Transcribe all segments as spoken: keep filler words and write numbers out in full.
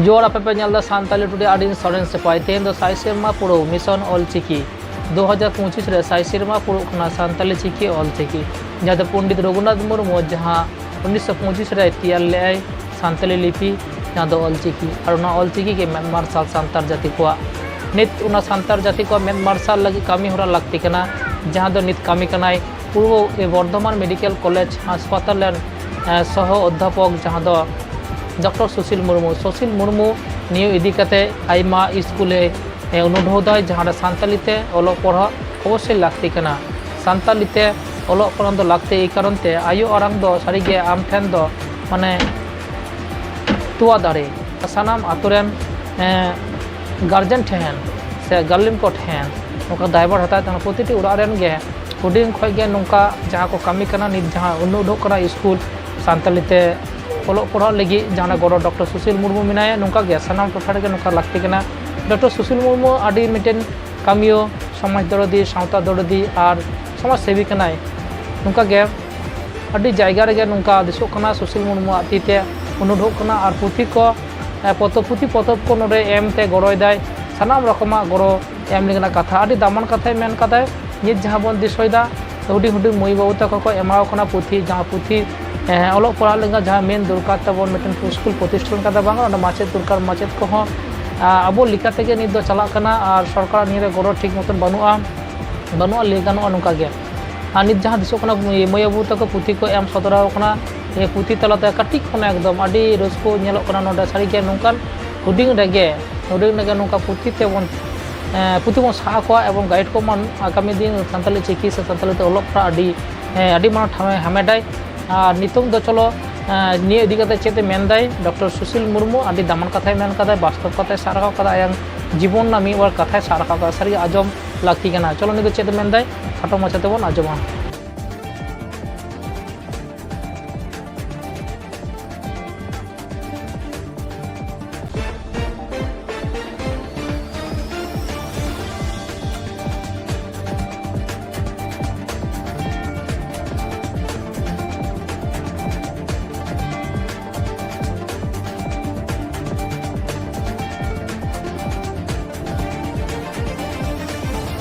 ᱡᱚᱦᱟᱨ, ᱟᱯᱮ ᱯᱮ ᱧᱮᱞ ᱮᱫᱟ ᱥᱟᱱᱛᱟᱞᱤ ᱴᱩᱰᱮ, ᱟᱹᱰᱤ ᱥᱚᱨᱮᱱ ᱥᱮᱯᱟᱭ᱾ ᱛᱮᱦᱮᱧ ᱫᱚ ᱥᱟᱭ ᱥᱮᱨᱢᱟ ᱯᱩᱨᱟᱹᱣ ᱢᱤᱥᱚᱱ ᱚᱞ ᱪᱤᱠᱤ᱾ ᱫᱩ ᱦᱟᱡᱟᱨ ᱯᱚᱸᱪᱤᱥ ᱨᱮ ᱥᱟᱭ ᱥᱮᱨᱢᱟ ᱯᱩᱨᱟᱹᱜ ᱠᱟᱱᱟ ᱥᱟᱱᱛᱟᱞᱤ ᱪᱤᱠᱤ ᱚᱞ ᱪᱤᱠᱤ, ᱡᱟᱦᱟᱸ ᱫᱚ ᱯᱚᱱᱰᱤᱛ ᱨᱚᱜᱷᱩᱱᱟᱛᱷ ᱢᱩᱨᱢᱩ ᱡᱟᱦᱟᱸ ᱩᱱᱤᱥᱥᱚ ᱯᱚᱸᱪᱤᱥ ᱨᱮ ᱛᱮᱭᱟᱨ ᱞᱮᱫᱟᱭ ᱥᱟᱱᱛᱟᱞᱤ ᱞᱤᱯᱤ, ᱡᱟᱦᱟᱸ ᱫᱚ ᱚᱞ ᱪᱤᱠᱤ᱾ ᱟᱨ ᱚᱱᱟ ᱚᱞ ᱪᱤᱠᱤ ᱜᱮ ᱢᱮᱫ ᱢᱟᱨᱥᱟᱞ ᱥᱟᱱᱛᱟᱲ ᱡᱟᱹᱛᱤ ᱠᱚᱣᱟᱜ᱾ ᱱᱤᱛ ᱚᱱᱟ ᱥᱟᱱᱛᱟᱲ ᱡᱟᱹᱛᱤ ᱠᱚᱣᱟᱜ ᱢᱮᱫ ᱢᱟᱨᱥᱟᱞ ᱞᱟᱹᱜᱤᱫ ᱠᱟᱹᱢᱤ ᱦᱚᱨᱟ ᱞᱟᱹᱠᱛᱤ ᱠᱟᱱᱟ, ᱡᱟᱦᱟᱸ ᱫᱚ ᱱᱤᱛ ᱠᱟᱹᱢᱤ ᱠᱟᱱᱟᱭ ᱯᱩᱨᱵᱚ ᱵᱚᱨᱫᱷᱚᱢᱟᱱ ᱢᱮᱰᱤᱠᱮᱞ ᱠᱚᱞᱮᱡᱽ ᱦᱟᱥᱯᱟᱛᱟᱞ ᱨᱮᱱ, ᱮ, ᱥᱚᱦᱚ ᱚᱫᱽᱫᱷᱟᱯᱚᱠ, ᱡᱟᱦᱟᱸ ᱫᱚ ᱰᱚᱠᱴᱚᱨ ᱥᱩᱥᱤᱞ ᱢᱩᱨᱢᱩ᱾ ᱥᱩᱥᱤᱞ ᱢᱩᱨᱢᱩ ᱱᱤᱭᱟᱹ ᱤᱫᱤ ᱠᱟᱛᱮ ᱟᱭᱢᱟ ᱤᱥᱠᱩᱞᱮ, ᱮ, ᱚᱱᱩᱨᱳᱫᱷ ᱫᱟᱭ, ᱡᱟᱦᱟᱸ ᱨᱮ ᱥᱟᱱᱛᱟᱞᱤ ᱛᱮ ᱚᱞᱚᱜ ᱯᱟᱲᱦᱟᱜ ᱚᱵᱚᱥᱥᱳᱭ ᱞᱟᱹᱠᱛᱤ ᱠᱟᱱᱟ᱾ ᱥᱟᱱᱛᱟᱞᱤ ᱛᱮ ᱚᱞᱚᱜ ᱯᱟᱲᱦᱟᱜ ᱫᱚ ᱞᱟᱹᱠᱛᱤ ᱮᱭ ᱠᱟᱨᱚᱱ ᱛᱮ, ᱟᱭᱳ ᱟᱲᱟᱝ ᱫᱚ ᱥᱟᱹᱨᱤᱜᱮ ᱟᱢ ᱴᱷᱮᱱ ᱫᱚ, ᱢᱟᱱᱮ, ᱛᱚᱣᱟ ᱫᱟᱨᱮ᱾ ᱥᱟᱱᱟᱢ ᱟᱛᱳ ᱨᱮᱱ, ᱮ, ᱜᱟᱨᱡᱮᱱ ᱴᱷᱮᱱ ᱥᱮ ᱜᱟᱹᱞᱤᱢ ᱠᱚ ᱴᱷᱮᱱ ᱱᱚᱝᱠᱟ ᱫᱟᱭᱵᱷᱟᱨ ᱦᱟᱛᱟᱣ ᱛᱟᱦᱮᱱᱟ᱾ ᱯᱨᱚᱛᱤᱴᱤ ᱚᱲᱟᱜ ᱨᱮᱱ ᱜᱮ ᱦᱩᱰᱤᱧ ᱠᱷᱚᱱ ᱜᱮ ᱱᱚᱝᱠᱟ ᱡᱟᱦᱟᱸ ᱠᱚ ᱠᱟᱹᱢᱤ ᱠᱟᱱᱟ, ᱱᱤᱛ ᱡᱟᱦᱟᱸ ᱩᱱᱩᱰᱷᱚᱜ ᱠᱟᱱᱟ ᱤᱥᱠᱩᱞ ᱥᱟᱱᱛᱟᱞᱤ ᱛᱮ ᱚᱞᱚᱜ ᱯᱟᱲᱦᱟᱜ ᱞᱟᱹᱜᱤᱫ, ᱡᱟᱦᱟᱸ ᱨᱮ ᱜᱚᱲᱚ ᱰᱚᱠᱴᱚᱨ ᱥᱩᱥᱤᱞ ᱢᱩᱨᱢᱩ ᱢᱮᱱᱟᱭᱟ, ᱱᱚᱝᱠᱟ ᱜᱮ ᱥᱟᱱᱟᱢ ᱴᱚᱴᱷᱟ ᱨᱮᱜᱮ ᱱᱚᱝᱠᱟ ᱞᱟᱹᱠᱛᱤ ᱠᱟᱱᱟ᱾ ᱰᱚᱠᱴᱚᱨ ᱥᱩᱥᱤᱞ ᱢᱩᱨᱢᱩ ᱟᱹᱰᱤ ᱢᱤᱫᱴᱮᱱ ᱠᱟᱹᱢᱤᱭᱟᱹ, ᱥᱚᱢᱟᱡᱽ ᱫᱚᱨᱚᱫᱤ ᱟᱨ ᱥᱚᱢᱟᱡᱽ ᱥᱮᱵᱤ ᱠᱟᱱᱟᱭ᱾ ᱱᱚᱝᱠᱟ ᱜᱮ ᱟᱹᱰᱤ ᱡᱟᱭᱜᱟ ᱨᱮᱜᱮ ᱱᱚᱝᱠᱟ ᱫᱤᱥᱚᱜ ᱠᱟᱱᱟ ᱥᱩᱥᱤᱞ ᱢᱩᱨᱢᱩᱣᱟᱜ ᱛᱤ ᱛᱮ ᱩᱱᱩᱰᱷᱚᱜ ᱠᱟᱱᱟ ᱟᱨ ᱯᱩᱛᱷᱤ ᱠᱚ, ᱮ, ᱯᱚᱛᱚᱵ, ᱯᱩᱛᱷᱤ ᱯᱚᱛᱚᱵ ᱠᱚ ᱱᱚᱰᱮ ᱮᱢ ᱛᱮ ᱜᱚᱲᱚᱭ ᱫᱟᱭ, ᱥᱟᱱᱟᱢ ᱨᱚᱠᱚᱢᱟᱜ ᱜᱚᱲᱚ ᱮᱢ ᱞᱮᱠᱟᱱᱟᱜ ᱠᱟᱛᱷᱟ᱾ ᱟᱹᱰᱤ ᱫᱟᱢᱟᱱ ᱠᱟᱛᱷᱟᱭ ᱢᱮᱱ ᱠᱟᱫᱟᱭ᱾ ᱱᱤᱛ ᱡᱟᱦᱟᱸ ᱵᱚᱱ ᱫᱤᱥᱟᱹᱭᱮᱫᱟ, ᱦᱩᱰᱤᱧ ᱦᱩᱰᱤᱧ ᱢᱟᱹᱭ ᱵᱟᱹᱵᱩ ᱛᱟᱠᱚ ᱠᱚ ᱮᱢᱟᱣ ᱠᱟᱱᱟ ᱯᱩᱛᱷᱤ, ᱡᱟᱦᱟᱸ ᱯᱩᱛᱷᱤ, ᱮ, ᱚᱞᱚᱜ ᱯᱟᱲᱦᱟᱜ ᱞᱮᱠᱟ ᱡᱟᱦᱟᱸ ᱢᱮᱱ ᱫᱚᱨᱠᱟᱨ ᱛᱟᱵᱚᱱ, ᱢᱤᱫᱴᱮᱱ ᱥᱠᱩᱞ ᱯᱨᱚᱛᱤᱥᱴᱷᱟᱱ ᱠᱟᱛᱮ ᱵᱟᱝ, ᱚᱸᱰᱮ ᱢᱟᱪᱮᱫ ᱫᱚᱨᱠᱟᱨ, ᱢᱟᱪᱮᱫ ᱠᱚᱦᱚᱸ, ᱟ, ᱟᱵᱚ ᱞᱮᱠᱟ ᱛᱮᱜᱮ ᱱᱤᱛ ᱫᱚ ᱪᱟᱞᱟᱜ ᱠᱟᱱᱟ ᱟᱨ ᱥᱚᱨᱠᱟᱨᱟᱜ ᱱᱤᱭᱟᱹ ᱨᱮ ᱜᱚᱲᱚ ᱴᱷᱤᱠ ᱢᱚᱛᱚᱱ ᱵᱟᱹᱱᱩᱜᱼᱟ, ᱵᱟᱹᱱᱩᱜᱼᱟ ᱞᱟᱹᱭ ᱜᱟᱱᱚᱜᱼᱟ ᱱᱚᱝᱠᱟ ᱜᱮ᱾ ᱟᱨ ᱱᱤᱛ ᱡᱟᱦᱟᱸ ᱫᱤᱥᱚᱜ ᱠᱟᱱᱟ, ᱢᱟᱹᱭ ᱵᱟᱹᱵᱩ ᱛᱟᱠᱚ ᱯᱩᱛᱷᱤ ᱠᱚ ᱮᱢ ᱥᱚᱫᱚᱨᱟᱣ ᱠᱟᱱᱟ, ᱱᱤᱭᱟᱹ ᱯᱩᱛᱷᱤ ᱛᱟᱞᱟᱛᱮ ᱠᱟᱹᱴᱤᱡ ᱠᱷᱚᱱᱟᱜ ᱮᱠᱫᱚᱢ ᱟᱹᱰᱤ ᱨᱟᱹᱥᱠᱟᱹ ᱧᱮᱞᱚᱜ ᱠᱟᱱᱟ ᱱᱚᱰᱮ᱾ ᱥᱟᱹᱨᱤᱜᱮ ᱱᱚᱝᱠᱟᱱ ᱦᱩᱰᱤᱧ ᱨᱮᱜᱮ, ᱦᱩᱰᱤᱧ ᱨᱮᱜᱮ ᱱᱚᱝᱠᱟ ᱯᱩᱛᱷᱤ ᱛᱮᱵᱚᱱ, ᱮ, ᱯᱩᱛᱷᱤ ᱵᱚᱱ ᱥᱟᱵ ᱟᱠᱚᱣᱟ ᱮᱵᱚᱝ ᱜᱟᱭᱤᱰ ᱠᱚ ᱢᱟ ᱟᱜᱟᱢᱤ ᱫᱤᱱ ᱥᱟᱱᱛᱟᱞᱤ ᱪᱤᱠᱤ ᱥᱮ ᱥᱟᱱᱛᱟᱞᱤ ᱛᱮ ᱚᱞᱚᱜ ᱯᱟᱲᱦᱟᱜ ᱟᱹᱰᱤ, ᱮ, ᱟᱹᱰᱤ ᱢᱟᱨᱟᱝ ᱴᱷᱟᱶ ᱮ ᱦᱟᱢᱮᱴᱟᱭ᱾ ᱟᱨ ᱱᱤᱛᱚᱝ ᱫᱚ ᱪᱚᱞᱚ, ᱮ, ᱱᱤᱭᱟᱹ ᱤᱫᱤ ᱠᱟᱛᱮ ᱪᱮᱫ ᱮ ᱢᱮᱱᱫᱟᱭ ᱰᱚᱠᱴᱚᱨ ᱥᱩᱥᱤᱞ ᱢᱩᱨᱢᱩ, ᱟᱹᱰᱤ ᱫᱟᱢᱟᱱ ᱠᱟᱛᱷᱟᱭ ᱢᱮᱱ ᱠᱟᱫᱟᱭ, ᱵᱟᱥᱛᱚᱵ ᱠᱟᱛᱷᱟᱭ ᱥᱟᱵ ᱨᱟᱠᱟᱵ ᱠᱟᱫᱟ, ᱟᱭᱟᱜ ᱡᱤᱵᱚᱱ ᱨᱮᱱᱟᱜ ᱢᱤᱫ ᱵᱟᱨ ᱠᱟᱛᱷᱟᱭ ᱥᱟᱵ ᱨᱟᱠᱟᱵ ᱠᱟᱫᱟ᱾ ᱥᱟᱹᱨᱤᱜᱮ ᱟᱸᱡᱚᱢ ᱞᱟᱹᱠᱛᱤ ᱠᱟᱱᱟ᱾ ᱪᱚᱞᱚ ᱱᱤᱛ ᱫᱚ ᱪᱮᱫ ᱮ ᱢᱮᱱᱫᱟᱭ ᱠᱷᱟᱴᱚ ᱢᱟᱪᱷᱟ ᱛᱮᱵᱚᱱ ᱟᱸᱡᱚᱢᱟ᱾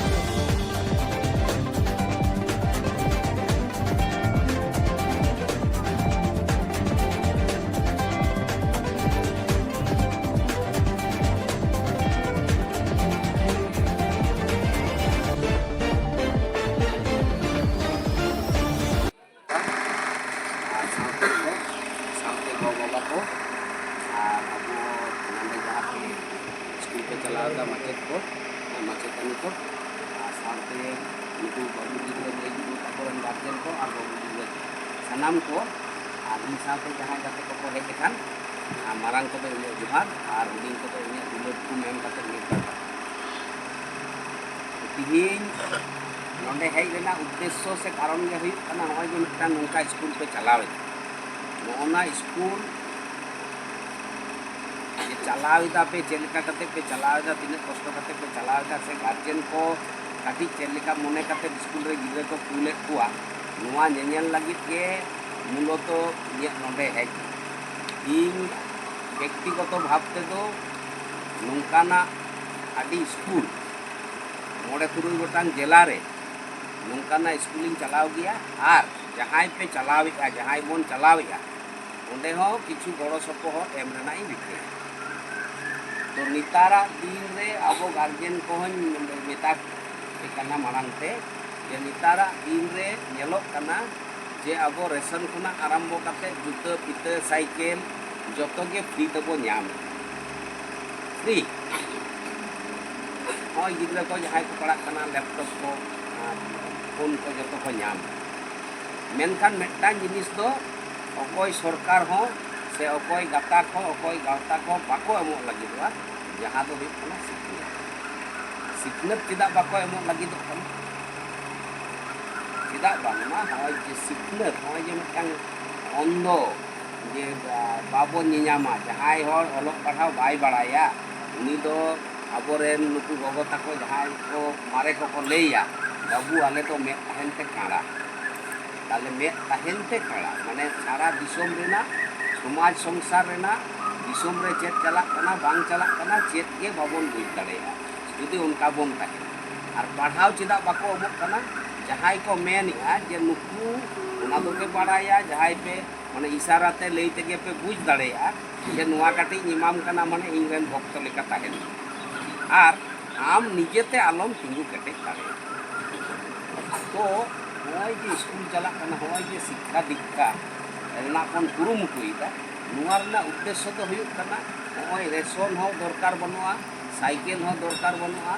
ᱪᱟᱞᱟᱣ ᱮᱫᱟ ᱢᱟᱪᱮᱫ ᱠᱚ, ᱢᱟᱪᱮᱛᱟᱹᱱᱤ ᱠᱚ, ᱟᱨ ᱥᱟᱶᱛᱮ ᱱᱩᱠᱩ ᱵᱟᱹᱵᱩ ᱜᱤᱫᱽᱨᱟᱹ, ᱢᱟᱹᱭ ᱜᱤᱫᱽᱨᱟᱹ, ᱟᱠᱚᱨᱮᱱ ᱜᱟᱨᱡᱮᱱ ᱠᱚ ᱟᱨ ᱵᱟᱹᱵᱩ ᱜᱤᱫᱽᱨᱟᱹ ᱥᱟᱱᱟᱢ ᱠᱚ, ᱟᱨ ᱤᱧ ᱥᱟᱶᱛᱮ ᱡᱟᱦᱟᱸᱭ ᱜᱟᱛᱮ ᱠᱚᱠᱚ ᱦᱮᱡ ᱟᱠᱟᱱ, ᱟᱨ ᱢᱟᱨᱟᱝ ᱠᱚᱫᱚ ᱤᱧᱟᱹᱜ ᱡᱚᱦᱟᱨ ᱟᱨ ᱦᱩᱰᱤᱧ ᱠᱚᱫᱚ ᱤᱧᱟᱹᱜ ᱫᱩᱞᱟᱹᱲ ᱠᱚ ᱢᱮᱱ ᱠᱟᱛᱮ ᱢᱤᱫ ᱵᱟᱨ ᱠᱟᱛᱷᱟ᱾ ᱛᱤᱦᱤᱧ ᱱᱚᱰᱮ ᱦᱮᱡ ᱨᱮᱱᱟᱜ ᱩᱫᱽᱫᱮᱥᱥᱚ ᱥᱮ ᱠᱟᱨᱚᱱ ᱜᱮ ᱦᱩᱭᱩᱜ ᱠᱟᱱᱟ, ᱱᱚᱜᱼᱚᱭ ᱡᱮ ᱢᱤᱫᱴᱟᱝ ᱱᱚᱝᱠᱟ ᱥᱠᱩᱞ ᱯᱮ ᱪᱟᱞᱟᱣᱮᱫᱟ, ᱱᱚᱜᱼᱚ ᱱᱟ ᱥᱠᱩᱞ ᱡᱮ ᱪᱟᱞᱟᱣ ᱮᱫᱟ ᱯᱮ, ᱪᱮᱫ ᱞᱮᱠᱟ ᱠᱟᱛᱮ ᱯᱮ ᱪᱟᱞᱟᱣ ᱮᱫᱟ, ᱛᱤᱱᱟᱹᱜ ᱠᱚᱥᱴᱚ ᱠᱟᱛᱮ ᱯᱮ ᱪᱟᱞᱟᱣ ᱮᱫᱟ, ᱥᱮ ᱜᱟᱨᱡᱮᱱ ᱠᱚ ᱠᱟᱹᱴᱤᱡ ᱪᱮᱫ ᱞᱮᱠᱟ ᱢᱚᱱᱮ ᱠᱟᱛᱮ ᱥᱠᱩᱞ ᱨᱮ ᱜᱤᱫᱽᱨᱟᱹ ᱠᱚ ᱠᱩᱞᱮᱫ ᱠᱚᱣᱟ, ᱱᱚᱣᱟ ᱧᱮᱧᱮᱞ ᱞᱟᱹᱜᱤᱫ ᱜᱮ ᱢᱩᱞᱚᱛᱚ ᱤᱧᱟᱹᱜ ᱱᱚᱰᱮ ᱦᱮᱡ᱾ ᱤᱧ ᱵᱮᱠᱛᱤᱜᱚᱛᱚ ᱵᱷᱟᱵᱽ ᱛᱮᱫᱚ ᱱᱚᱝᱠᱟᱱᱟᱜ ᱟᱹᱰᱤ ᱥᱠᱩᱞ ᱢᱚᱬᱮ ᱛᱩᱨᱩᱭ ᱜᱚᱴᱟᱝ ᱡᱮᱞᱟ ᱨᱮ ᱱᱚᱝᱠᱟᱱᱟᱜ ᱥᱠᱩᱞᱤᱧ ᱪᱟᱞᱟᱣ ᱜᱮᱭᱟ, ᱟᱨ ᱡᱟᱦᱟᱸᱭ ᱯᱮ ᱪᱟᱞᱟᱣᱮᱫᱼᱟ, ᱡᱟᱦᱟᱸᱭ ᱵᱚᱱ ᱪᱟᱞᱟᱣᱮᱫᱼᱟ, ᱚᱸᱰᱮ ᱦᱚᱸ ᱠᱤᱪᱷᱩ ᱜᱚᱲᱚ ᱥᱚᱯᱚᱦᱚᱫ ᱮᱢ ᱨᱮᱱᱟᱜ ᱤᱧ ᱨᱤᱠᱟᱹᱭᱟ᱾ ᱛᱚ, ᱱᱮᱛᱟᱨᱟᱜ ᱫᱤᱱ ᱨᱮ ᱟᱵᱚ ᱜᱟᱨᱡᱮᱱ ᱠᱚᱦᱚᱸᱧ ᱢᱮᱛᱟ ᱯᱮ ᱠᱟᱱᱟ ᱢᱟᱲᱟᱝ ᱛᱮ, ᱡᱮ ᱱᱮᱛᱟᱨᱟᱜ ᱫᱤᱱ ᱨᱮ ᱧᱮᱞᱚᱜ ᱠᱟᱱᱟ ᱡᱮ ᱟᱵᱚ ᱨᱮᱥᱚᱱ ᱠᱷᱚᱱᱟᱜ ᱟᱨᱟᱢᱵᱚ ᱠᱟᱛᱮ ᱡᱩᱛᱟᱹ, ᱯᱷᱤᱛᱟᱹ, ᱥᱟᱭᱠᱮᱞ ᱡᱚᱛᱚ ᱜᱮ ᱯᱷᱨᱤ ᱛᱮᱵᱚ ᱧᱟᱢ᱾ ᱯᱷᱨᱤ᱾ ᱱᱚᱜᱼᱚᱭ ᱜᱤᱫᱽᱨᱟᱹ ᱠᱚ ᱡᱟᱦᱟᱸᱭ ᱠᱚ ᱯᱟᱲᱦᱟᱜ ᱠᱟᱱᱟ, ᱞᱮᱯᱴᱚᱯ ᱠᱚ, ᱟᱨ ᱯᱷᱳᱱ ᱠᱚ ᱡᱚᱛᱚ ᱠᱚ ᱧᱟᱢ᱾ ᱢᱮᱱᱠᱷᱟᱱ ᱢᱤᱫᱴᱟᱝ ᱡᱤᱱᱤᱥ ᱫᱚ ᱚᱠᱚᱭ ᱥᱚᱨᱠᱟᱨ ᱦᱚᱸ ᱥᱮ ᱚᱠᱚᱭ ᱜᱟᱛᱟᱠ ᱦᱚᱸ, ᱚᱠᱚᱭ ᱜᱟᱶᱛᱟ ᱠᱚᱦᱚᱸ ᱵᱟᱠᱚ ᱮᱢᱚᱜ ᱞᱟᱹᱜᱤᱫᱚᱜᱼᱟ, ᱡᱟᱦᱟᱸ ᱫᱚ ᱦᱩᱭᱩᱜ ᱠᱟᱱᱟ ᱥᱤᱠᱷᱱᱟᱹᱛ᱾ ᱥᱤᱠᱷᱱᱟᱹᱛ ᱪᱮᱫᱟᱜ ᱵᱟᱠᱚ ᱮᱢᱚᱜ ᱞᱟᱹᱜᱤᱫᱚᱜ ᱠᱟᱱᱟ? ᱪᱮᱫᱟᱜ ᱵᱟᱝᱢᱟ ᱱᱚᱜᱼᱚᱭ ᱡᱮ ᱥᱤᱠᱷᱱᱟᱹᱛ, ᱱᱚᱜᱼᱚᱭ ᱡᱮ ᱢᱤᱫᱴᱟᱝ ᱚᱱᱫᱷᱚ ᱡᱮ, ᱟ, ᱵᱟᱵᱚᱱ ᱧᱮᱧᱟᱢᱟ, ᱡᱟᱦᱟᱸᱭ ᱦᱚᱲ ᱚᱞᱚᱜ ᱯᱟᱲᱦᱟᱣ ᱵᱟᱭ ᱵᱟᱲᱟᱭᱟ, ᱩᱱᱤ ᱫᱚ ᱟᱵᱚᱨᱮᱱ ᱱᱩᱠᱩ ᱜᱚᱜᱚ ᱛᱟᱠᱚ ᱡᱟᱦᱟᱸᱭ ᱠᱚ ᱢᱟᱨᱮ ᱠᱚᱠᱚ ᱞᱟᱹᱭᱟ, "ᱵᱟᱹᱵᱩ, ᱟᱞᱮ ᱫᱚ ᱢᱮᱫ ᱛᱟᱦᱮᱱ ᱛᱮ ᱠᱟᱬᱟ᱾" ᱛᱟᱦᱞᱮ ᱢᱮᱫ ᱛᱟᱦᱮᱱ ᱛᱮ ᱠᱟᱬᱟ, ᱢᱟᱱᱮ ᱥᱟᱨᱟ ᱫᱤᱥᱚᱢ ᱨᱮᱱᱟᱜ, ᱥᱚᱢᱟᱡᱽ ᱥᱚᱝᱥᱟᱨ ᱨᱮᱱᱟᱜ, ᱫᱤᱥᱚᱢ ᱨᱮ ᱪᱮᱫ ᱪᱟᱞᱟᱜ ᱠᱟᱱᱟ, ᱵᱟᱝ ᱪᱟᱞᱟᱜ ᱠᱟᱱᱟ, ᱪᱮᱫ ᱜᱮ ᱵᱟᱵᱚᱱ ᱵᱩᱡᱽ ᱫᱟᱲᱮᱭᱟᱜᱼᱟ ᱡᱩᱫᱤ ᱚᱱᱠᱟ ᱵᱚᱱ ᱛᱟᱦᱮᱱᱟ᱾ ᱟᱨ ᱯᱟᱲᱦᱟᱣ ᱪᱮᱫᱟᱜ ᱵᱟᱠᱚ ᱮᱢᱚᱜ ᱠᱟᱱᱟ? ᱡᱟᱦᱟᱸᱭ ᱠᱚ ᱢᱮᱱᱮᱜᱼᱟ ᱡᱮ ᱱᱩᱠᱩ ᱚᱱᱟ ᱫᱚᱯᱮ ᱵᱟᱲᱟᱭᱟ, ᱡᱟᱦᱟᱸᱭ ᱯᱮ, ᱢᱟᱱᱮ, ᱤᱥᱟᱨᱟ ᱛᱮ ᱞᱟᱹᱭ ᱛᱮᱜᱮ ᱯᱮ ᱵᱩᱡᱽ ᱫᱟᱲᱮᱭᱟᱜᱼᱟ ᱡᱮ ᱱᱚᱣᱟ ᱠᱟᱹᱴᱤᱡ ᱤᱧ ᱮᱢᱟᱢ ᱠᱟᱱᱟ, ᱢᱟᱱᱮ, ᱤᱧ ᱨᱮᱱ ᱵᱷᱚᱠᱛᱚ ᱞᱮᱠᱟ ᱛᱟᱦᱮᱱ ᱢᱮ᱾ ᱟᱨ ᱟᱢ ᱱᱤᱡᱮᱛᱮ ᱟᱞᱚᱢ ᱛᱤᱸᱜᱩ ᱠᱮᱴᱮᱡ ᱫᱟᱲᱮᱭᱟᱜᱼᱟ᱾ ᱛᱚ, ᱱᱚᱜᱼᱚᱭ ᱡᱮ ᱥᱠᱩᱞ ᱪᱟᱞᱟᱜ ᱠᱟᱱᱟ, ᱱᱚᱜᱼᱚᱭ ᱡᱮ ᱥᱤᱠᱠᱷᱟ ᱫᱤᱠᱠᱷᱟ ᱨᱮᱱᱟᱜ ᱵᱚᱱ ᱠᱩᱨᱩᱢᱩᱴᱩᱭᱮᱫᱟ, ᱱᱚᱣᱟ ᱨᱮᱱᱟᱜ ᱩᱫᱽᱫᱮᱥᱥᱚ ᱫᱚ ᱦᱩᱭᱩᱜ ᱠᱟᱱᱟ, ᱱᱚᱜᱼᱚᱭ ᱨᱮᱥᱚᱱ ᱦᱚᱸ ᱫᱚᱨᱠᱟᱨ ᱵᱟᱹᱱᱩᱜᱼᱟ, ᱥᱟᱭᱠᱮᱞ ᱦᱚᱸ ᱫᱚᱨᱠᱟᱨ ᱵᱟᱹᱱᱩᱜᱼᱟ,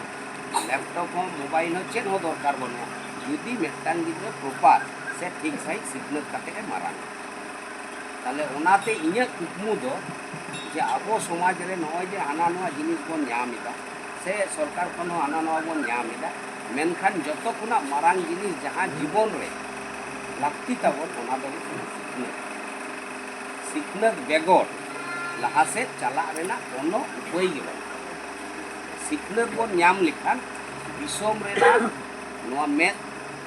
ᱞᱮᱯᱴᱚᱯ ᱦᱚᱸ, ᱢᱳᱵᱟᱭᱤᱞ ᱦᱚᱸ, ᱪᱮᱫ ᱦᱚᱸ ᱫᱚᱨᱠᱟᱨ ᱵᱟᱹᱱᱩᱜᱼᱟ, ᱡᱩᱫᱤ ᱢᱤᱫᱴᱟᱝ ᱜᱤᱫᱽᱨᱟᱹ ᱯᱨᱚᱯᱟᱨ ᱥᱮ ᱴᱷᱤᱠ ᱥᱟᱺᱦᱤᱡ ᱥᱤᱠᱷᱱᱟᱹᱛ ᱠᱟᱛᱮ ᱮ ᱢᱟᱨᱟᱝ᱾ ᱛᱟᱦᱞᱮ ᱚᱱᱟᱛᱮ ᱤᱧᱟᱹᱜ ᱠᱩᱠᱢᱩ ᱫᱚ ᱡᱮ ᱟᱵᱚ ᱥᱚᱢᱟᱡᱽ ᱨᱮ ᱱᱚᱜᱼᱚᱭ ᱡᱮ ᱦᱟᱱᱟ ᱱᱚᱣᱟ ᱡᱤᱱᱤᱥ ᱵᱚᱱ ᱧᱟᱢ ᱮᱫᱟ, ᱥᱮ ᱥᱚᱨᱠᱟᱨ ᱠᱷᱚᱱ ᱦᱚᱸ ᱦᱟᱱᱟ ᱱᱚᱣᱟ ᱵᱚᱱ ᱧᱟᱢ ᱮᱫᱟ, ᱢᱮᱱᱠᱷᱟᱱ ᱡᱚᱛᱚ ᱠᱷᱚᱱᱟᱜ ᱢᱟᱨᱟᱝ ᱡᱤᱱᱤᱥ ᱡᱟᱦᱟᱸ ᱡᱤᱵᱚᱱ ᱨᱮ ᱞᱟᱹᱠᱛᱤ ᱛᱟᱵᱚᱱ, ᱚᱱᱟ ᱫᱚ ᱦᱩᱭᱩᱜ ᱠᱟᱱᱟ ᱥᱤᱠᱷᱱᱟᱹᱛ᱾ ᱥᱤᱠᱷᱱᱟᱹᱛ ᱵᱮᱜᱚᱨ ᱞᱟᱦᱟ ᱥᱮᱫ ᱪᱟᱞᱟᱜ ᱨᱮᱱᱟᱜ ᱠᱳᱱᱳ ᱩᱯᱟᱹᱭ ᱜᱮ ᱵᱟᱹᱱᱩᱜᱼᱟ᱾ ᱥᱤᱠᱷᱱᱟᱹᱛ ᱵᱚᱱ ᱧᱟᱢ ᱞᱮᱠᱷᱟᱱ ᱫᱤᱥᱚᱢ ᱨᱮᱱᱟᱜ ᱱᱚᱣᱟ ᱢᱮᱫ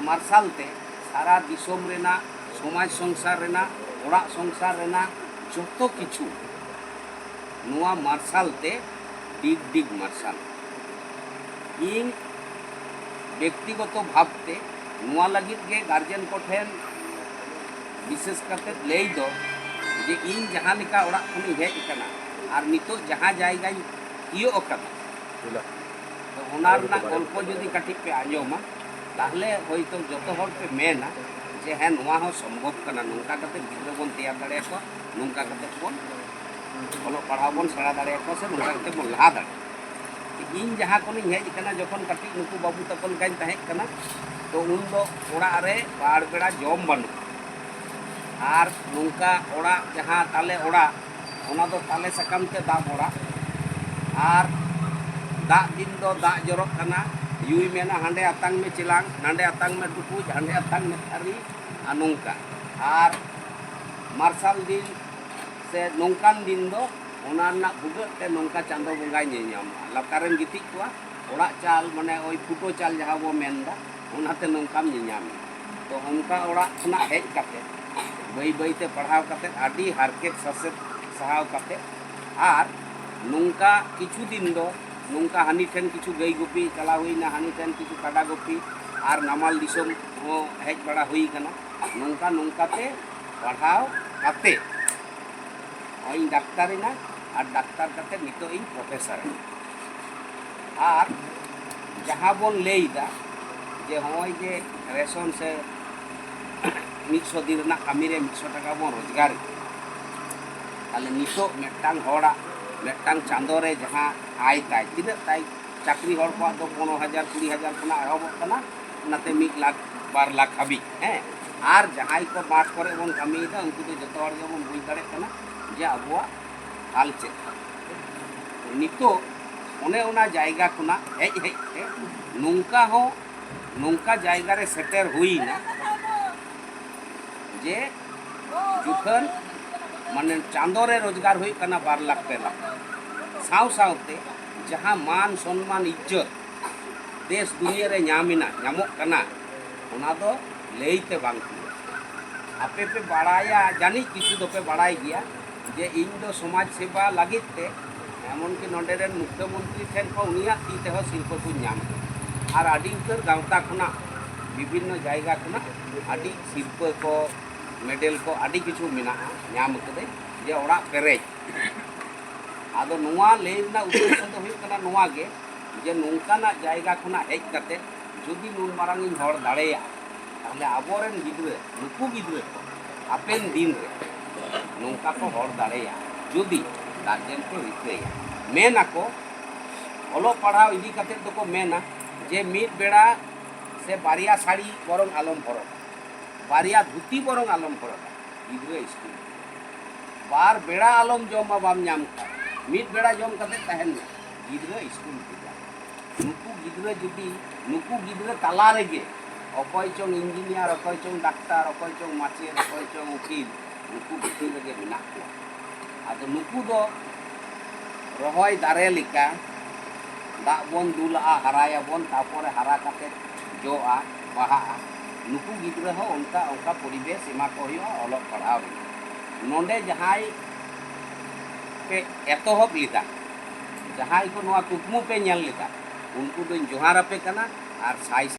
ᱢᱟᱨᱥᱟᱞ ᱛᱮ ᱥᱟᱨᱟ ᱫᱤᱥᱚᱢ ᱨᱮᱱᱟᱜ, ᱥᱚᱢᱟᱡᱽ ᱥᱚᱝᱥᱟᱨ ᱨᱮᱱᱟᱜ, ᱚᱲᱟᱜ ᱥᱚᱝᱥᱟᱨ ᱨᱮᱱᱟᱜ ᱡᱚᱛᱚ ᱠᱤᱪᱷᱩ ᱱᱚᱣᱟ ᱢᱟᱨᱥᱟᱞ ᱛᱮ ᱰᱤᱜᱽ ᱰᱤᱜᱽ ᱢᱟᱨᱥᱟᱞ᱾ ᱤᱧ ᱵᱮᱠᱛᱤᱜᱚᱛᱚ ᱵᱷᱟᱵᱽ ᱛᱮ ᱱᱚᱣᱟ ᱞᱟᱹᱜᱤᱫ ᱜᱮ ᱜᱟᱨᱡᱮᱱ ᱠᱚᱴᱷᱮᱱ ᱵᱤᱥᱮᱥ ᱠᱟᱛᱮ ᱞᱟᱹᱭ ᱫᱚ, ᱡᱮ ᱤᱧ ᱡᱟᱦᱟᱸ ᱞᱮᱠᱟ ᱚᱲᱟᱜ ᱠᱷᱚᱱᱤᱧ ᱦᱮᱡ ᱟᱠᱟᱱᱟ ᱟᱨ ᱱᱤᱛᱚᱜ ᱡᱟᱦᱟᱸ ᱡᱟᱭᱜᱟᱧ ᱛᱤᱭᱳᱜ ᱟᱠᱟᱫᱟ, ᱛᱚ ᱚᱱᱟ ᱨᱮᱱᱟᱜ ᱜᱚᱞᱯᱚ ᱡᱩᱫᱤ ᱠᱟᱹᱴᱤᱡ ᱯᱮ ᱟᱸᱡᱚᱢᱟ, ᱛᱟᱦᱞᱮ ᱦᱚᱭᱛᱳ ᱡᱚᱛᱚ ᱦᱚᱲ ᱯᱮ ᱢᱮᱱᱟ ᱡᱮ ᱦᱮᱸ, ᱱᱚᱣᱟ ᱦᱚᱸ ᱥᱚᱢᱵᱷᱚᱵ ᱠᱟᱱᱟ, ᱱᱚᱝᱠᱟ ᱠᱟᱛᱮ ᱜᱤᱫᱽᱨᱟᱹ ᱵᱚᱱ ᱛᱮᱭᱟᱨ ᱫᱟᱲᱮᱭᱟᱠᱚᱣᱟ, ᱱᱚᱝᱠᱟ ᱠᱟᱛᱮ ᱵᱚᱱ ᱚᱞᱚᱜ ᱯᱟᱲᱦᱟᱣ ᱵᱚᱱ ᱥᱮᱬᱟ ᱫᱟᱲᱮᱭᱟᱠᱚᱣᱟ ᱥᱮ ᱱᱚᱝᱠᱟ ᱠᱟᱛᱮ ᱵᱚᱱ ᱞᱟᱦᱟ ᱫᱟᱲᱮᱭᱟᱜᱼᱟ᱾ ᱤᱧ ᱡᱟᱦᱟᱸ ᱠᱷᱚᱱᱤᱧ ᱦᱮᱡ ᱟᱠᱟᱱᱟ, ᱡᱚᱠᱷᱚᱱ ᱠᱟᱹᱴᱤᱡ ᱱᱩᱠᱩ ᱵᱟᱹᱵᱩ ᱛᱟᱠᱚ ᱞᱮᱠᱟᱧ ᱛᱟᱦᱮᱸ ᱠᱟᱱᱟ, ᱛᱚ ᱩᱱ ᱫᱚ ᱚᱲᱟᱜ ᱨᱮ ᱵᱟᱨ ᱵᱮᱲᱟ ᱡᱚᱢ ᱵᱟᱹᱱᱩᱜᱼᱟ᱾ ᱟᱨ ᱱᱚᱝᱠᱟ ᱚᱲᱟᱜ, ᱡᱟᱦᱟᱸ ᱛᱟᱞᱮ ᱚᱲᱟᱜ, ᱚᱱᱟ ᱫᱚ ᱛᱟᱞᱮ ᱥᱟᱠᱟᱢ ᱛᱮ ᱫᱟᱵ ᱚᱲᱟᱜ᱾ ᱟᱨ ᱫᱟᱜ ᱫᱤᱱ ᱫᱚ ᱫᱟᱜ ᱡᱚᱨᱚᱜ ᱠᱟᱱᱟ, ᱭᱩᱭ ᱢᱮᱱᱟ, "ᱦᱟᱸᱰᱮ ᱟᱛᱟᱝ ᱢᱮ ᱪᱮᱞᱟᱝ, ᱱᱟᱸᱰᱮ ᱟᱛᱟᱝ ᱢᱮ ᱴᱩᱠᱩᱡ, ᱦᱟᱸᱰᱮ ᱟᱛᱟᱝ ᱢᱮ ᱛᱷᱟᱹᱨᱤ", ᱟᱨ ᱱᱚᱝᱠᱟ᱾ ᱟᱨ ᱢᱟᱨᱥᱟᱞ ᱫᱤᱱ ᱥᱮ ᱱᱚᱝᱠᱟᱱ ᱫᱤᱱ ᱫᱚ ᱚᱱᱟ ᱨᱮᱱᱟᱜ ᱵᱷᱩᱜᱟᱹᱜ ᱛᱮ ᱱᱚᱝᱠᱟ ᱪᱟᱸᱫᱚ ᱵᱚᱸᱜᱟᱭ ᱧᱮᱧᱟᱢᱟ᱾ ᱞᱟᱛᱟᱨᱮᱢ ᱜᱤᱛᱤᱡ ᱠᱚᱜᱼᱟ, ᱚᱲᱟᱜ ᱪᱟᱞ, ᱢᱟᱱᱮ ᱳᱭ ᱯᱷᱩᱴᱟᱹ ᱪᱟᱞ ᱡᱟᱦᱟᱸ ᱵᱚ ᱢᱮᱱᱫᱟ, ᱚᱱᱟᱛᱮ ᱱᱚᱝᱠᱟᱢ ᱧᱮᱧᱟᱢᱟ᱾ ᱛᱚ ᱚᱱᱠᱟ ᱚᱲᱟᱜ ᱠᱷᱚᱱᱟᱜ ᱦᱮᱡ ᱠᱟᱛᱮ, ᱵᱟᱹᱭ ᱵᱟᱹᱭᱛᱮ ᱯᱟᱲᱦᱟᱣ ᱠᱟᱛᱮ, ᱟᱹᱰᱤ ᱦᱟᱨᱠᱮᱛ ᱥᱟᱥᱮᱛ ᱥᱟᱦᱟᱣ ᱠᱟᱛᱮ, ᱟᱨ ᱱᱚᱝᱠᱟ ᱠᱤᱪᱷᱩ ᱫᱤᱱ ᱫᱚ ᱱᱚᱝᱠᱟ ᱦᱟᱹᱱᱤ ᱴᱷᱮᱱ ᱠᱤᱪᱷᱩ ᱜᱟᱹᱭ ᱜᱩᱯᱤ ᱪᱟᱞᱟᱣ ᱦᱩᱭᱱᱟ, ᱦᱟᱹᱱᱤ ᱴᱷᱮᱱ ᱠᱤᱪᱷᱩ ᱠᱟᱰᱟ ᱜᱩᱯᱤ, ᱟᱨ ᱱᱟᱢᱟᱞ ᱫᱤᱥᱚᱢ ᱦᱚᱸ ᱦᱮᱡ ᱵᱟᱲᱟ ᱦᱩᱭ ᱠᱟᱱᱟ᱾ ᱱᱚᱝᱠᱟ ᱱᱚᱝᱠᱟᱛᱮ ᱯᱟᱲᱦᱟᱣ ᱠᱟᱛᱮ ᱱᱚᱜᱼᱚᱭ ᱤᱧ ᱰᱟᱠᱛᱟᱨ ᱮᱱᱟ, ᱟᱨ ᱰᱟᱠᱛᱟᱨ ᱠᱟᱛᱮ ᱱᱤᱛᱚᱜ ᱤᱧ ᱯᱨᱚᱯᱷᱮᱥᱚᱨ ᱮᱱᱟ᱾ ᱟᱨ ᱡᱟᱦᱟᱸ ᱵᱚᱱ ᱞᱟᱹᱭ ᱮᱫᱟ ᱡᱮ ᱱᱚᱜᱼᱚᱭ ᱡᱮ ᱨᱮᱥᱚᱱ ᱥᱮ ᱢᱤᱫ ᱥᱚ ᱫᱤᱱ ᱨᱮᱱᱟᱜ ᱠᱟᱹᱢᱤ ᱨᱮ ᱢᱤᱫ ᱥᱚ ᱴᱟᱠᱟ ᱵᱚᱱ ᱨᱳᱡᱽᱜᱟᱨ ᱮᱫᱟ, ᱛᱟᱦᱞᱮ ᱱᱤᱛᱚᱜ ᱢᱤᱫᱴᱟᱝ ᱦᱚᱲᱟᱜ ᱢᱤᱫᱴᱟᱝ ᱪᱟᱸᱫᱚ ᱨᱮ ᱡᱟᱦᱟᱸ ᱟᱭ ᱛᱟᱭ, ᱛᱤᱱᱟᱹᱜ ᱛᱟᱭ? ᱪᱟᱹᱠᱨᱤ ᱦᱚᱲ ᱠᱚᱣᱟᱜ ᱫᱚ ᱯᱚᱱᱨᱚ ᱦᱟᱡᱟᱨ, ᱠᱩᱲᱤ ᱦᱟᱡᱟᱨ ᱠᱷᱚᱱᱟᱜ ᱮᱦᱚᱵᱚᱜ ᱠᱟᱱᱟ, ᱚᱱᱟᱛᱮ ᱢᱤᱫ ᱞᱟᱠᱷ, ᱵᱟᱨ ᱞᱟᱠᱷ ᱦᱟᱹᱵᱤᱡ, ᱦᱮᱸ᱾ ᱟᱨ ᱡᱟᱦᱟᱸᱭ ᱠᱚ ᱢᱟᱴᱷ ᱠᱚᱨᱮ ᱵᱚᱱ ᱠᱟᱹᱢᱤᱭᱮᱫᱟ, ᱩᱱᱠᱩ ᱫᱚ ᱡᱚᱛᱚ ᱦᱚᱲ ᱜᱮᱵᱚᱱ ᱵᱩᱡᱽ ᱫᱟᱲᱮᱭᱟᱜ ᱠᱟᱱᱟ ᱡᱮ ᱟᱵᱚᱣᱟᱜ ᱦᱟᱞ ᱪᱮᱫ ᱠᱟᱱᱟ᱾ ᱱᱤᱛᱚᱜ ᱚᱱᱮ ᱚᱱᱟ ᱡᱟᱭᱜᱟ ᱠᱷᱚᱱᱟᱜ ᱦᱮᱡ ᱦᱮᱡ ᱛᱮ ᱱᱚᱝᱠᱟ ᱦᱚᱸ, ᱱᱚᱝᱠᱟ ᱡᱟᱭᱜᱟ ᱨᱮ ᱥᱮᱴᱮᱨ ᱦᱩᱭᱱᱟ ᱡᱮ ᱡᱚᱠᱷᱚᱱ ᱢᱟᱱᱮ ᱪᱟᱸᱫᱚ ᱨᱮ ᱨᱳᱡᱽᱜᱟᱨ ᱦᱩᱭᱩᱜ ᱠᱟᱱᱟ ᱵᱟᱨ ᱞᱟᱠᱷ ᱯᱮ ᱞᱟᱠᱷ, ᱥᱟᱶ ᱥᱟᱶᱛᱮ ᱡᱟᱦᱟᱸ ᱢᱟᱱ ᱥᱚᱱᱢᱟᱱ ᱤᱡᱽᱡᱚᱛ ᱫᱮᱥ ᱫᱩᱱᱤᱭᱟᱹ ᱨᱮ ᱧᱟᱢ ᱮᱱᱟ, ᱧᱟᱢᱚᱜ ᱠᱟᱱᱟ, ᱚᱱᱟ ᱫᱚ ᱞᱟᱹᱭ ᱛᱮ ᱵᱟᱝ ᱠᱩᱲᱟᱹᱜᱼᱟ᱾ ᱟᱯᱮ ᱯᱮ ᱵᱟᱲᱟᱭᱟ, ᱡᱟᱹᱱᱤᱡ ᱠᱤᱪᱷᱩ ᱫᱚᱯᱮ ᱵᱟᱲᱟᱭ ᱜᱮᱭᱟ, ᱡᱮ ᱤᱧ ᱫᱚ ᱥᱚᱢᱟᱡᱽ ᱥᱮᱵᱟ ᱞᱟᱹᱜᱤᱫ ᱛᱮ ᱮᱢᱚᱱᱠᱤ ᱱᱚᱰᱮ ᱨᱮᱱ ᱢᱩᱠᱷᱭᱟᱹᱢᱚᱱᱛᱨᱤ ᱴᱷᱮᱱ ᱠᱷᱚᱱ ᱩᱱᱤᱭᱟᱜ ᱛᱤ ᱛᱮᱦᱚᱸ ᱥᱤᱨᱯᱟᱹ ᱠᱚᱧ ᱧᱟᱢ ᱠᱮᱫᱟ᱾ ᱟᱨ ᱟᱹᱰᱤ ᱩᱛᱟᱹᱨ ᱜᱟᱶᱛᱟ ᱠᱷᱚᱱᱟᱜ, ᱵᱤᱵᱷᱤᱱᱱᱚ ᱡᱟᱭᱜᱟ ᱠᱷᱚᱱᱟᱜ ᱟᱹᱰᱤ ᱥᱤᱨᱯᱟᱹ ᱠᱚ, ᱢᱮᱰᱮᱞ ᱠᱚ, ᱟᱹᱰᱤ ᱠᱤᱪᱷᱩ ᱢᱮᱱᱟᱜᱼᱟ, ᱧᱟᱢ ᱠᱟᱹᱫᱟᱹᱧ, ᱡᱮ ᱚᱲᱟᱜ ᱯᱮᱨᱮᱡ᱾ ᱟᱫᱚ ᱱᱚᱣᱟ ᱞᱟᱹᱭ ᱨᱮᱱᱟᱜ ᱩᱫᱽᱫᱮᱥᱥᱚ ᱫᱚ ᱦᱩᱭᱩᱜ ᱠᱟᱱᱟ ᱱᱚᱣᱟ ᱜᱮ, ᱡᱮ ᱱᱚᱝᱠᱟᱱᱟᱜ ᱡᱟᱭᱜᱟ ᱠᱷᱚᱱᱟᱜ ᱦᱮᱡ ᱠᱟᱛᱮ ᱡᱩᱫᱤ ᱱᱩᱱ ᱢᱟᱨᱟᱝ ᱤᱧ ᱦᱚᱲ ᱫᱟᱲᱮᱭᱟᱜᱼᱟ, ᱛᱟᱦᱞᱮ ᱟᱵᱚᱨᱮᱱ ᱜᱤᱫᱽᱨᱟᱹ, ᱱᱩᱠᱩ ᱜᱤᱫᱽᱨᱟᱹ ᱠᱚ ᱦᱟᱯᱮᱱ ᱫᱤᱱ ᱨᱮ ᱱᱚᱝᱠᱟ ᱠᱚ ᱦᱚᱲ ᱫᱟᱲᱮᱭᱟᱜᱼᱟ, ᱡᱩᱫᱤ ᱜᱟᱨᱡᱮᱱ ᱠᱚ ᱨᱤᱠᱟᱹᱭᱟ᱾ ᱢᱮᱱ ᱟᱠᱚ, ᱚᱞᱚᱜ ᱯᱟᱲᱦᱟᱣ ᱤᱫᱤ ᱠᱟᱛᱮ ᱫᱚᱠᱚ ᱢᱮᱱᱟ ᱡᱮ ᱢᱤᱫ ᱵᱮᱲᱟ ᱥᱮ ᱵᱟᱨᱭᱟ ᱥᱟᱹᱲᱤ ᱵᱚᱨᱚᱝ ᱟᱞᱚᱢ ᱦᱚᱨᱚᱜᱟ, ᱵᱟᱨᱭᱟ ᱫᱷᱩᱛᱤ ᱵᱚᱨᱚᱝ ᱟᱞᱚᱢ ᱦᱚᱨᱚᱜᱟ, ᱜᱤᱫᱽᱨᱟᱹ ᱥᱠᱩᱞ ᱵᱟᱨ ᱵᱮᱲᱟ ᱟᱞᱚᱢ ᱡᱚᱢᱟ, ᱵᱟᱢ ᱧᱟᱢ ᱠᱷᱟᱱ ᱢᱤᱫ ᱵᱮᱲᱟ ᱡᱚᱢ ᱠᱟᱛᱮ ᱛᱟᱦᱮᱱ ᱢᱮ, ᱜᱤᱫᱽᱨᱟᱹ ᱥᱠᱩᱞ ᱵᱷᱮᱡᱟ᱾ ᱱᱩᱠᱩ ᱜᱤᱫᱽᱨᱟᱹ ᱡᱩᱫᱤ, ᱱᱩᱠᱩ ᱜᱤᱫᱽᱨᱟᱹ ᱛᱟᱞᱟ ᱨᱮᱜᱮ ᱚᱠᱚᱭ ᱪᱚᱝ ᱤᱧᱡᱤᱱᱤᱭᱟᱨ, ᱚᱠᱚᱭ ᱪᱚᱝ ᱰᱟᱠᱛᱟᱨ, ᱚᱠᱚᱭ ᱪᱚᱝ ᱢᱟᱪᱮᱫ, ᱚᱠᱚᱭ ᱪᱚᱝ ᱩᱠᱤᱞ, ᱱᱩᱠᱩ ᱵᱷᱤᱛᱤᱨ ᱨᱮᱜᱮ ᱢᱮᱱᱟᱜ ᱠᱚᱣᱟ᱾ ᱟᱫᱚ ᱱᱩᱠᱩ ᱫᱚ ᱨᱚᱦᱚᱭ ᱫᱟᱨᱮ ᱞᱮᱠᱟ ᱫᱟᱜ ᱵᱚᱱ ᱫᱩᱞᱟᱜᱼᱟ, ᱦᱟᱨᱟᱭᱟᱵᱚᱱ, ᱛᱟᱨᱯᱚᱨᱮ ᱦᱟᱨᱟ ᱠᱟᱛᱮ ᱡᱚᱜᱼᱟ, ᱵᱟᱦᱟᱜᱼᱟ᱾ ᱱᱩᱠᱩ ᱜᱤᱫᱽᱨᱟᱹ ᱦᱚᱸ ᱚᱱᱠᱟ, ᱚᱱᱠᱟ ᱯᱚᱨᱤᱵᱮᱥ ᱮᱢᱟ ᱠᱚ ᱦᱩᱭᱩᱜᱼᱟ ᱚᱞᱚᱜ ᱯᱟᱲᱦᱟᱣ ᱨᱮ᱾ ᱱᱚᱰᱮ ᱡᱟᱦᱟᱸᱭ ᱯᱮ ᱮᱛᱚᱦᱚᱵ ᱞᱮᱫᱟ, ᱡᱟᱦᱟᱸᱭ ᱠᱚ ᱱᱚᱣᱟ ᱠᱩᱠᱢᱩ ᱯᱮ ᱧᱮᱞ ᱞᱮᱫᱟ, ᱩᱱᱠᱩ ᱫᱚᱧ ᱡᱚᱦᱟᱨ ᱟᱯᱮ ᱠᱟᱱᱟ ᱟᱨ ᱥᱟᱭ